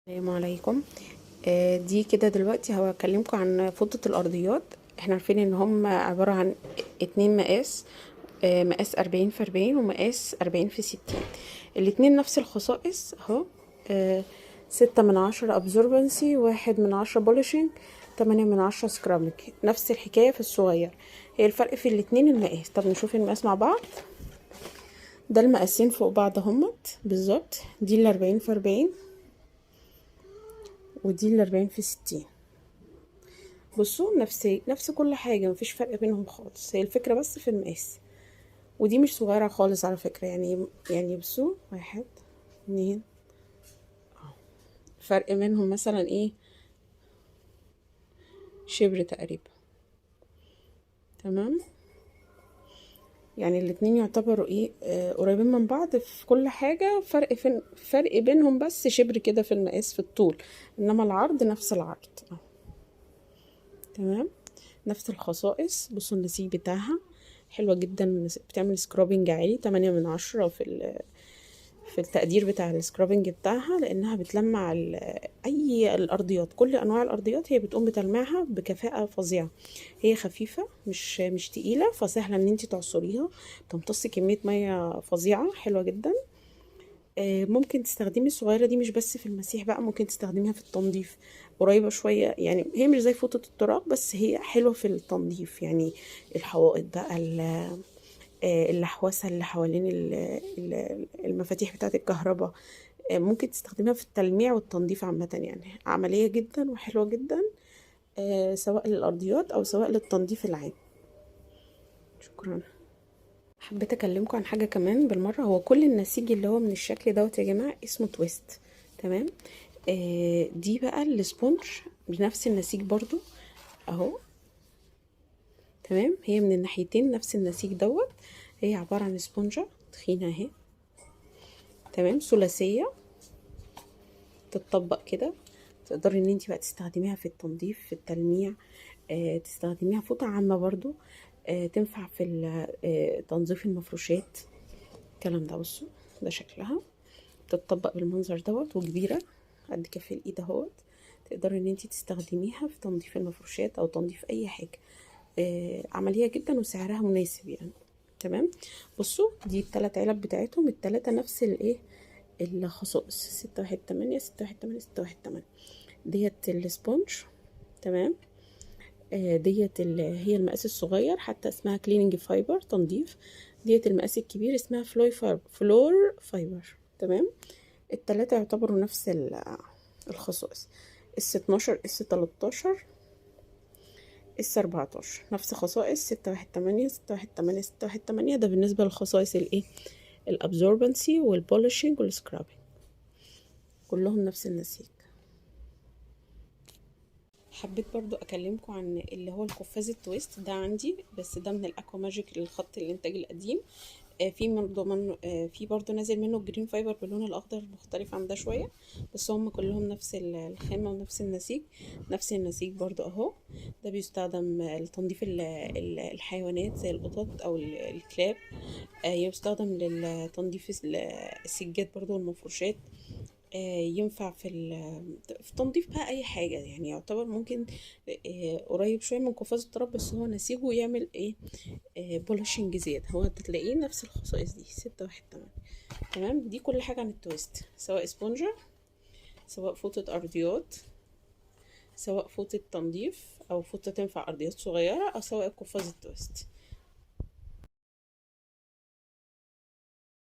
السلام عليكم. دي كده دلوقتي هكلمكم عن فوطة الأرضيات. احنا عارفين ان هم عبارة عن 2 مقاس، مقاس 40 في 40 ومقاس 40 في 60، الاتنين نفس الخصائص اهو. 6 من 10 absorbency، 1 من 10 polishing، 8 من 10 scrubbing. نفس الحكاية في الصغير، هي الفرق في الاتنين المقاس. طب نشوف المقاس مع بعض. ده المقاسين فوق بعض اهمت بالظبط، دي 40 في 40 ودي 40 في 60. بصوا نفس كل حاجة، مفيش فرق بينهم خالص، هي الفكرة بس في المقاس. ودي مش صغيرة خالص على فكرة، يعني بصوا 1 2، فرق منهم مثلا ايه، شبر تقريبا. تمام، يعني الاتنين يعتبروا ايه، قريبين من بعض في كل حاجة، فرق بينهم بس شبر كده في المقاس في الطول، انما العرض نفس العرض. تمام، نفس الخصائص. بصوا النسيج بتاعها حلوة جدا، بتعمل scrubbing عالي 8 من 10 في التقدير بتاع ال scrubbing بتاعها، لانها بتلمع اي الارضيات، كل انواع الارضيات هي بتقوم بتلمعها بكفاءة فظيعة. هي خفيفة مش تقيلة، فسهلة ان انتي تعصريها، بتمتص كمية مية فظيعة، حلوة جدا. ممكن تستخدمي الصغيرة دي مش بس في المسيح بقى، ممكن تستخدميها في التنظيف، قريبة شوية يعني، هي مش زي فوطة التراب بس هي حلوة في التنظيف، يعني الحوائط بقى، اللحوسة اللي حوالين المفاتيح بتاعة الكهرباء، ممكن تستخدميها في التلميع والتنظيف عامة، يعني عملية جدا وحلوة جدا، سواء للأرضيات أو سواء للتنظيف العام. شكرا. حبيت اكلمكم عن حاجة كمان بالمرة، هو كل النسيج اللي هو من الشكل دوت يا جماعة اسمه twist. تمام، دي بقى ال sponge بنفس النسيج برضو اهو. تمام، هي من الناحيتين نفس النسيج دوت، هي عبارة عن سبونجه تخينة اهي. تمام، ثلاثية تتطبق كده، تقدري ان انتي بقى تستخدميها في التنظيف، في التلميع، تستخدميها فوطه عامة برضو، تنفع في تنظيف المفروشات الكلام ده. بصوا ده شكلها، بتطبق بالمنظر دوت، وكبيره قد كف الايد اهوت، تقدري ان انتي تستخدميها في تنظيف المفروشات او تنظيف اي حاجة. عملية جدا وسعرها مناسب يعني. تمام، بصوا دي التلات علب بتاعتهم، التلاتة نفس الايه الخصائص، 6 1 8، 6 1 8، 6 1 8. ديت ال sponge. تمام، ديت هي المقاس الصغير، حتى اسمها cleaning fiber تنظيف. ديت المقاس الكبير اسمها floor fiber. تمام، التلاتة يعتبروا نفس الخصائص، S 12، S 13، S 14، نفس خصائص 6 1 8، 6 1 8، 6 1 8. ده بالنسبة للخصائص الايه، ال absorbency وال polishing وال scrubbing، كلهم نفس النسيج. حبيت برضو اكلمكم عن اللي هو القفاز ال twist ده عندي، بس ده من ال Aqua Magic للخط الانتاج القديم. في برضو منه، في برضو نازل منه ال green fiber باللون الاخضر، مختلف عن ده شوية، بس هم كلهم نفس الخامة ونفس النسيج، نفس النسيج برضو اهو. ده بيستخدم لتنظيف الحيوانات زي القطط او الكلاب، يستخدم لتنظيف السجاد برضو والمفروشات، ينفع في تنظيف بقى اي حاجة، يعني يعتبر ممكن، قريب شوية من قفاز التراب، بس هو نسيجه يعمل ايه، polishing زيادة. هو تلاقيه نفس الخصائص دي 6 1 8. تمام، دي كل حاجة عن ال twist، سواء سبونجة، سواء فوطة أرضيات، سواء فوطة تنظيف أو فوطة تنفع أرضيات صغيرة، أو سواء قفاز ال twist.